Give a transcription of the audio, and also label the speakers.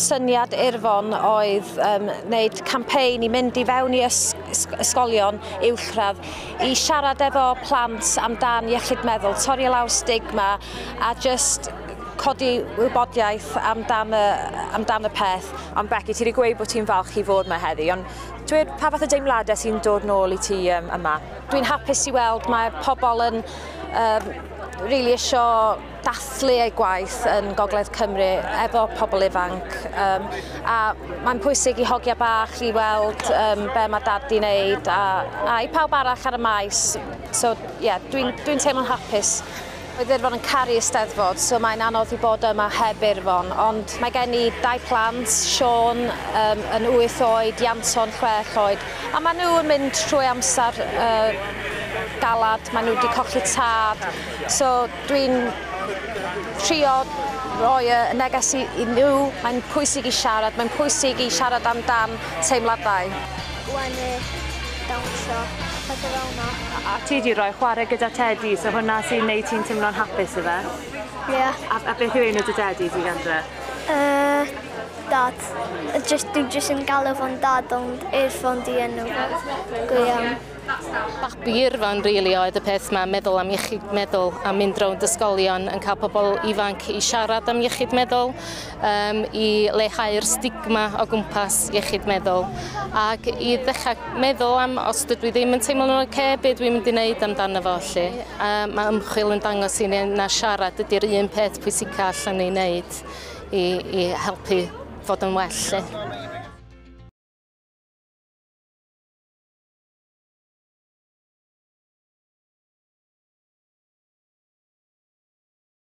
Speaker 1: Syniad Irfon oedd wneud campaign i mynd i fewn i ysgolion uwchradd i siarad efo plant amdan iechyd meddwl, torri lawr stigma a just codi wybodaeth amdan y peth.
Speaker 2: Ond Becky, ti wedi gweud bod ti'n falch i fod yma heddi, ond dweud pa fath o deimladau sy'n dod nôl i ti yma?
Speaker 1: Dwi'n hapus i weld mae pobl yn really isio dathlu eu gwaith yn Gogledd Cymru efo pobl ifanc. A mae'n pwysig i hogia bach i weld be mae dad di wneud a i pawb arall ar y maes. So, yeah, dwi'n teimlo'n hapus. Oedd Irfon yn caru Eisteddfod, so mae'n anodd i bod yma heb Irfon. Ond mae gen i dau plant, Siôn yn 8 oed, Ianton 6 oed. A maen nhw yn mynd trwy amser galad, maen nhw wedi colli tad. So dwi'n trio roi y neges i nhw. Mae'n pwysig i siarad, mae'n pwysig i siarad amdan teimladau.
Speaker 3: Gwenu, dawnsio, pethau fel yna.
Speaker 2: A ti di roi chwarae gyda Teddy, so hwnna sy'n neud ti'n teimlo'n hapus ife?
Speaker 3: Ie. Yeah.
Speaker 2: A beth yw enw dy Teddy ti gandre?
Speaker 3: Dad. Dwi jyst yn galw fo'n dad, ond Irfon di enw fo. Go iawn.
Speaker 4: Babi Irfon, really, oedd y peth yma, meddwl am iechyd meddwl a mynd rownd ysgolion yn cael pobl ifanc i siarad am iechyd meddwl, i leihau'r stigma o gwmpas iechyd meddwl ac i ddechrau meddwl am os dydw i ddim yn teimlo'n oce, be dwi'n mynd i wneud amdano fo, 'lly. Mae ymchwil yn dangos i ni na siarad ydy'r un peth pwysica allan ni wneud i helpu fod yn well, 'lly.